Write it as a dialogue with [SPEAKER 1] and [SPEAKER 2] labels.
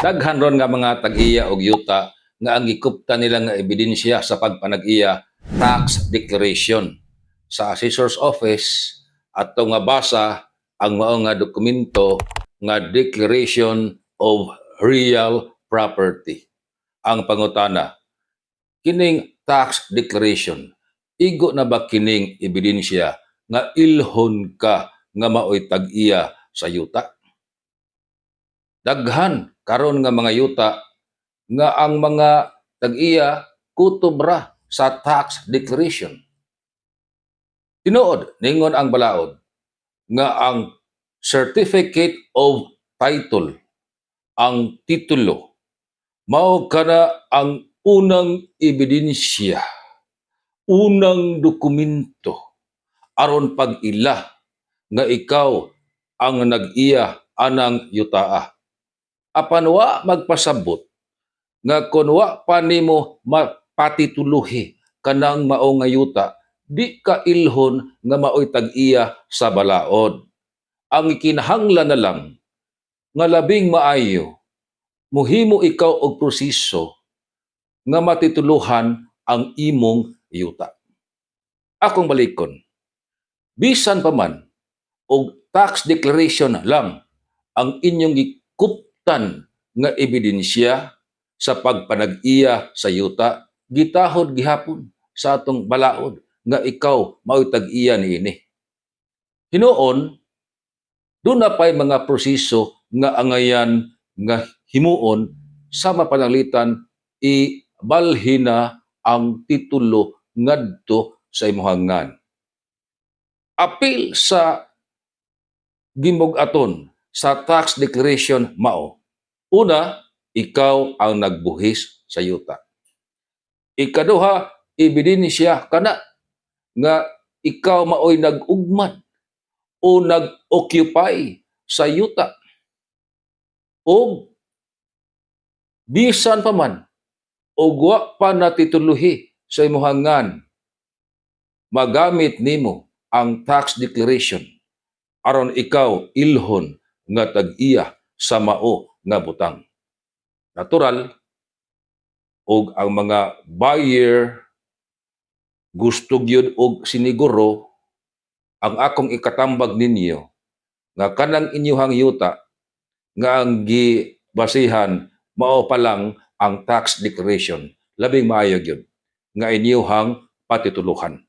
[SPEAKER 1] Daghan ron nga mga tag-iya og yuta nga ang gikuptan nila nga ebidensya sa pagpanag-iya, tax declaration. Sa assessor's office ato nga basa ang mao nga dokumento nga Declaration of Real Property. Ang pangutana, kining tax declaration, igo na ba kining ebidensya nga ilhon ka nga maoy tag-iya sa yuta? Daghan karon nga mga yuta nga ang mga tag-iya kutob ra sa tax declaration. Tinuod, ningon ang balaod nga ang certificate of title, ang titulo, mao kana ang unang ebidensya, unang dokumento aron pag-ila nga ikaw ang nag-iya anang yutaa. Apan wa magpasabot nga kun wa pa nimo mapatituluhi kanang mao nga yuta, di ka ilhon nga maoy tag-iya sa balaod. Ang ikinahanglan na lang nga labing maayo, muhimo ikaw og proseso nga matituluhan ang imong yuta. Akong balikon, bisan pa man og tax declaration lang ang inyong gikuptan nga ebidensya sa pagpanag-iya sa yuta, gitahod gihapon sa atong balaod nga ikaw mao'y tag-iya niini. Hinuon, duna pa'y mga proseso nga angayan nga himuon sa mapananglitan ibalhina ang titulo ngadto sa imong ngan. Apil sa gimug-aton sa tax declaration mao: una, ikaw ang nagbuhis sa yuta. Ikaduha, ebidensya kana nga ikaw maoy nag-ugman o nag-occupy sa yuta. O bisan pa man og wa pa natituluhi sa imong ngan, magamit nimo ang tax declaration aron ikaw ilhon nga tag-iya sa mao nga butang. Natural og ang mga buyer gusto gyud og siniguro, ang akong ikatambag ninyo nga kanang inyuhang yuta nga ang gibasihan mao pa lang ang tax declaration, labing maayo gyud nga inyuhang patituluhan.